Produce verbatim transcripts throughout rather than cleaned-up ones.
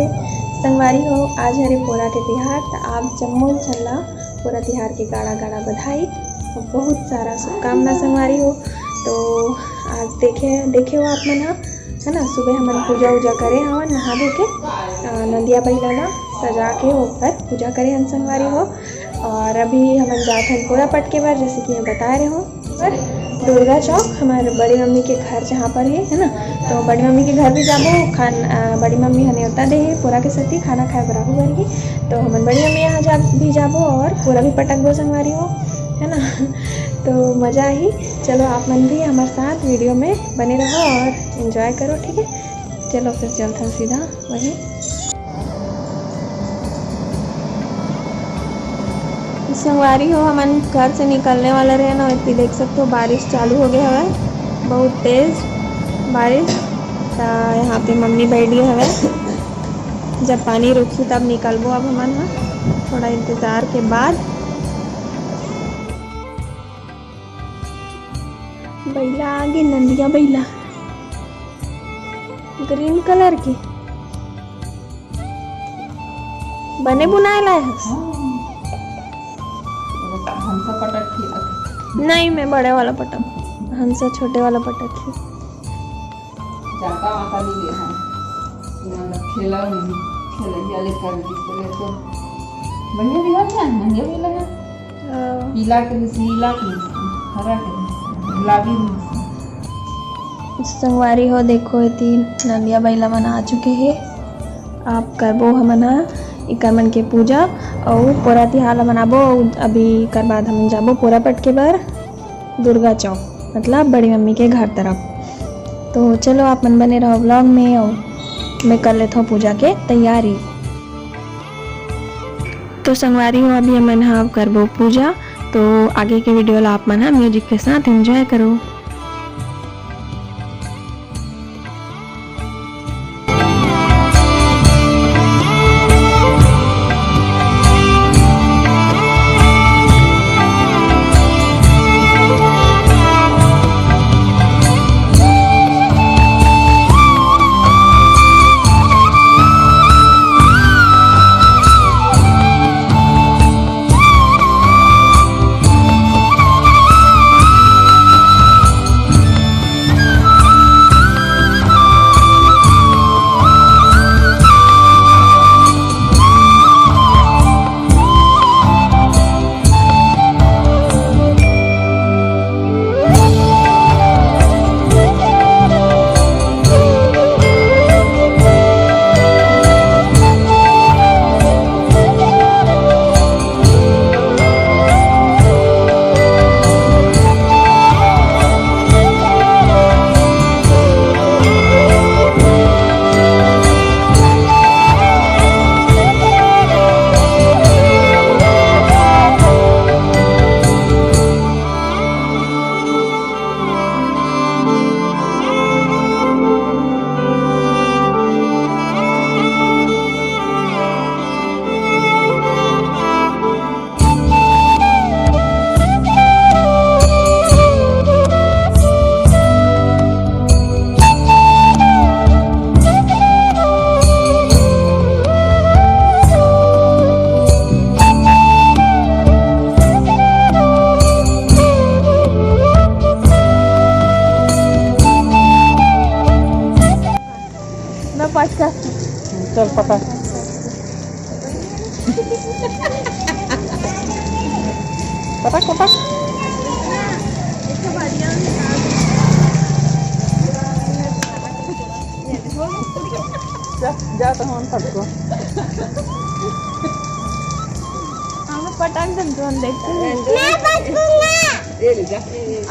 संगवारी हो, आज हरे पोरा के तिहार, त आप जम्मो झन ला पोरा तिहार के गाड़ा गाड़ा बधाई अउ बहुत सारा शुभकामना संगवारी हो। तो आज देखे, देखे हो आप मन ह, है ना, सुबह हमन पूजा उजा करे हवन नहा धो के, अ, नंदिया बइला ला सजा के ओकर पूजा करे हन संगवारी हो। और अभी हमन जात हन पोरा पटके बर, जैसे कि मैं बताए रहे हूँ, पर दुर्गा चौक, हमारे बड़ी मम्मी के घर जहाँ पर है, है ना, तो बड़ी मम्मी के घर भी जाबो। खान, अ, बड़ी मम्मी ह नेवता दे हे, पोरा के सेती खाना खाए बर आहू करके, तो हमन बड़ी मम्मी यहाँ जा, भी जाबो और पोरा भी पटकबो संगवारी हो, है ना। तो मजा आही। चलो, आप मन भी हमारे साथ वीडियो में बने रहो और एंजॉय करो, ठीक है। चलो, फिर चलते हैं सीधा वहीं। संगवारी हो, हमन घर से निकलने वाला रहे ना, इतनी देख सकते हो, बारिश चालू हो गया हवय, बहुत तेज बारिश। त यहाँ पे मम्मी बैठ गए हवय, जब पानी रुकही, तब निकलबो अब हमन ह, थोड़ा इंतजार के बाद। बइला आगे, नंदिया बइला, ग्रीन कलर के। बने बुनाए लाए हस? हाँ। हंसा पटक के। नहीं, मैं बड़े वाला पटक, हंसा छोटे वाला पटक के। जाता माता नहीं गए हम। इन्होंने खेला नहीं, खेला ही अलग कर दी, इसलिए तो बढ़िया भी है, क्या? बढ़िया भी लगा। हाँ। पीला के भी, नीला के भी, हरा के भी, गुलाबी भी। संगवारी हो, देखो, एती नंदिया बइला मन आ चुके हे। आप करबो हमन ह इकर मन के पूजा अउ पोरा तिहार ल मनाबो। अउ अभी एकर बाद हमन जाबो पोरा पटके बर दुर्गा चौक, मतलब बड़ी मम्मी के घर तरफ। तो चलो, आप मन बने रहो व्लॉग में अउ मैं कर लेथव पूजा के तैयारी। तो संगवारी हो, अभी हमन ह करबो पूजा, तो आगे के वीडियो ला आप मन ह म्यूजिक के साथ एंजॉय करो। मैं पटका। चल पटक। पटक, पटक। जा, जा तो हम पटको। हम पटक दे, तुम देखते हैं। मैं पटकूंगा। ए, ले जा।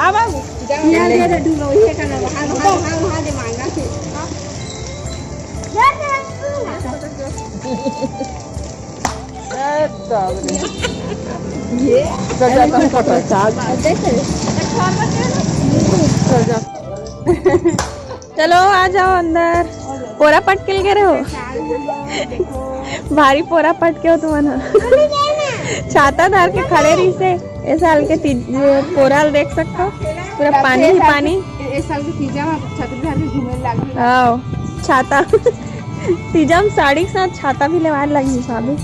अब, अब। जा, ले, ले, ले। ढूंढो, ये करना, वहाँ, वहाँ, वहाँ, वहाँ दे मांगा। ए, बाप रे। ये? चल जा, तुम पकड़। देख। चल जा। चलो, आ जाओ अंदर। पोरा पटके ल गे रहे हो? भारी पोरा पटके हो तुमन ह। छाता धर के खड़े रहिसे। ए साल के तीज, पोरा ल देख सकथो, पूरा पानी ही पानी। ए साल के तीजा म छतरी धर के घूमे लागही। आओ, छाता। तीजा म साड़ी के साथ छाता भी लेवाए लगी भाभी।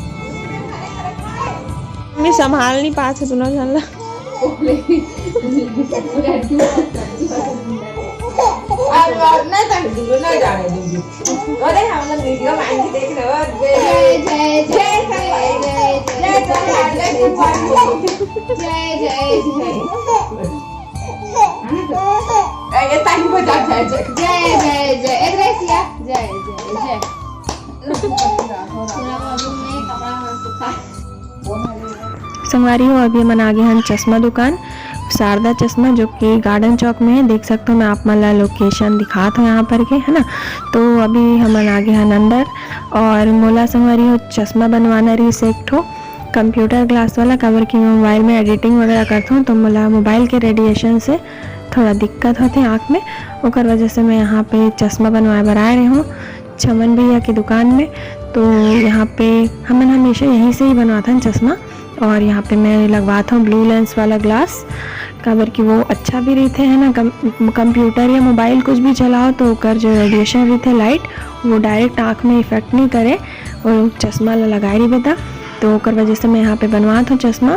मम्मी संभाल नहीं पात हे दोनों झन ला। अरे बाप, नहीं जाने दीजिए, नहीं जाने दीजिए। अरे हम लोग वीडियो में आएंगे, देख रहे हो? जय, जय, जय, जय, जय, जय, जय, जय, जय। ए, ये टाइम को जा, जय, जय। जय, जय, जय। एक रही सिया। जय, जय, जय। पूरा बाबू में कपड़ा में सुखा। संगवारी हो, अभी हमन आगे हन चश्मा दुकान, शारदा चश्मा, जो कि गार्डन चौक में है। देख सकते हो, मैं आप मन ला लोकेशन दिखात हूँ यहाँ पर के, है ना। तो अभी हमन आगे हन अंदर, और मोला संगवारी हो चश्मा बनवाना रहिस एक ठो कंप्यूटर ग्लास वाला, काबर कि मैं मोबाइल में एडिटिंग वगैरह करत हूँ, तो मोला मोबाइल के रेडिएशन से थोड़ा दिक्कत होथे आँख में, ओकर वजह से मैं यहाँ पे चश्मा बनवाए बर आए रहे हूँ छमन भैया की दुकान में। तो यहाँ पे हमन हमेशा यहीं से ही बनवाथन चश्मा, और यहाँ पे मैं लगवात हूँ ब्लू लेंस वाला ग्लास, काबर कि वो अच्छा भी रहिथे, है ना। कम, कंप्यूटर या मोबाइल कुछ भी चलाओ, तो ओकर जो रेडिएशन रहिथे, लाइट, वो डायरेक्ट आँख में इफेक्ट नहीं करे, और चश्मा ला लगाए रहिबे त, तो ओकर वजह से मैं यहाँ पे बनवात हूँ चश्मा।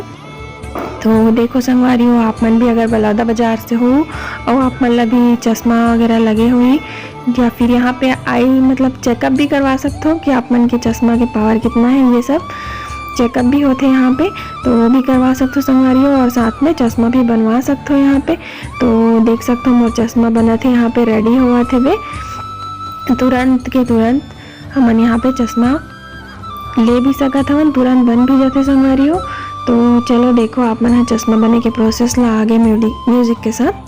तो देखो संगवारी हो, आप मन भी अगर बलौदा बाजार से हो और आप मन ला भी चश्मा वगैरह लगे हुई, या फिर यहाँ पे आई, मतलब चेकअप भी करवा सकते हो कि आप मन के चश्मा के पावर कितना है, ये सब चेकअप भी होते हैं यहाँ पे, तो वो भी करवा सकते हो संगवारी हो, और साथ में चश्मा भी बनवा सकते हो यहाँ पे। तो देख सकते हो, मोर चश्मा बनत है, यहाँ पे रेडी होवत हे बे, तुरंत के तुरंत हमन यहाँ पे चश्मा ले भी सकत हवन, तुरंत बन भी जाथे संगवारी हो। तो चलो देखो, आप मन ह चश्मा बने के प्रोसेस ला आगे म्यूजिक, म्यूजिक के साथ।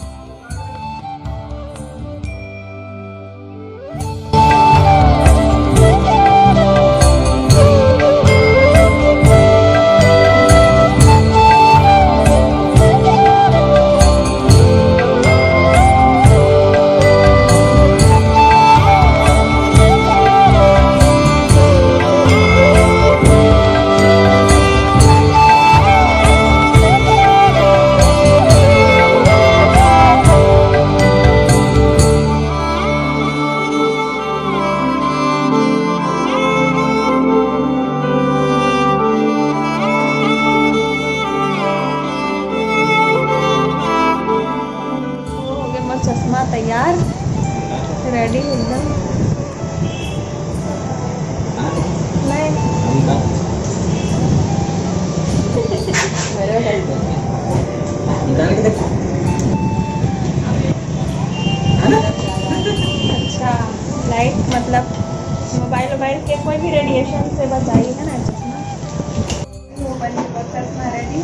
हो गए मोर चश्मा तैयार, रेडी एकदम। नहीं। अच्छा, लाइट मतलब मोबाइल वोबाइल के कोई भी रेडिएशन से बचाई, है ना, चश्मा। वो बन के चश्मा रेडी।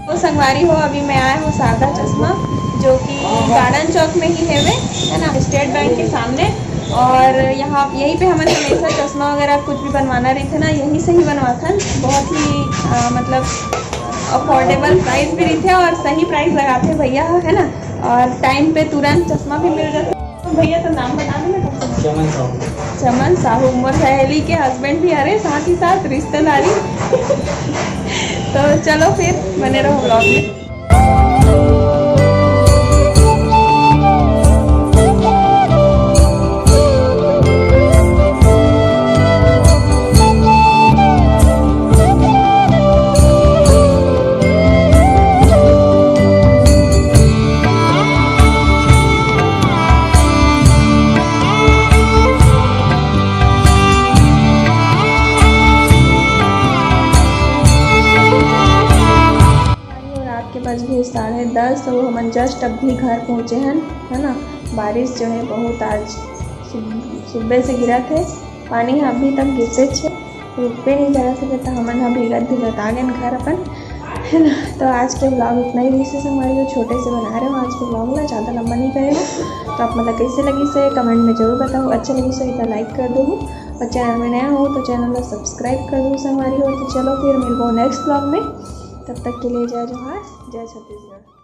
तो संगवारी हो, अभी मैं आए हूँ शारदा चश्मा, जो कि गार्डन चौक में ही है वे, है ना, स्टेट बैंक के सामने। और यहाँ, यहीं पे हमन हमेशा चश्मा वगैरह कुछ भी बनवाना रहिथे ना, यहीं से ही बनवाथन। बहुत ही, अ, मतलब अफोर्डेबल प्राइस भी रहिथे और सही प्राइस लगाथे भैया, है ना। और टाइम पे तुरंत चश्मा भी मिल जाथे। तो भैया, तो नाम बता दो ना, कम से कम। चमन साहू। चमन साहू, मोर सहेली के हस्बैंड भी हरे, साथ ही साथ रिश्तेदारी। तो चलो फिर बने रहो व्लॉग में। रात के बज गए साढ़े दस, तो हमन जस्ट अभी घर पहुँचे हन, है ना। बारिश जो है बहुत आज सुब-, सुबह से गिरत है, पानी ह अभी तक गिरते छे, रुकबे नहीं करत हे, तो हमन ह भीगत भीगत आ गए घर अपन, है ना। तो आज के व्लॉग इतना ही रहिस संगवारी हो, छोटे से बना रहे हो आज के व्लॉग ला, ज़्यादा लंबा नहीं करे हो। तो आप मन ला कैसे लगिस हे कमेंट में जरूर बताओ, अच्छा लगिस हे तो लाइक कर दो, और चैनल में नया हो तो चैनल ला सब्सक्राइब कर दो संगवारी हो। तो चलो फिर मिलबो नेक्स्ट व्लॉग में, तब तक के लिए जय जोहार, जय छत्तीसगढ़।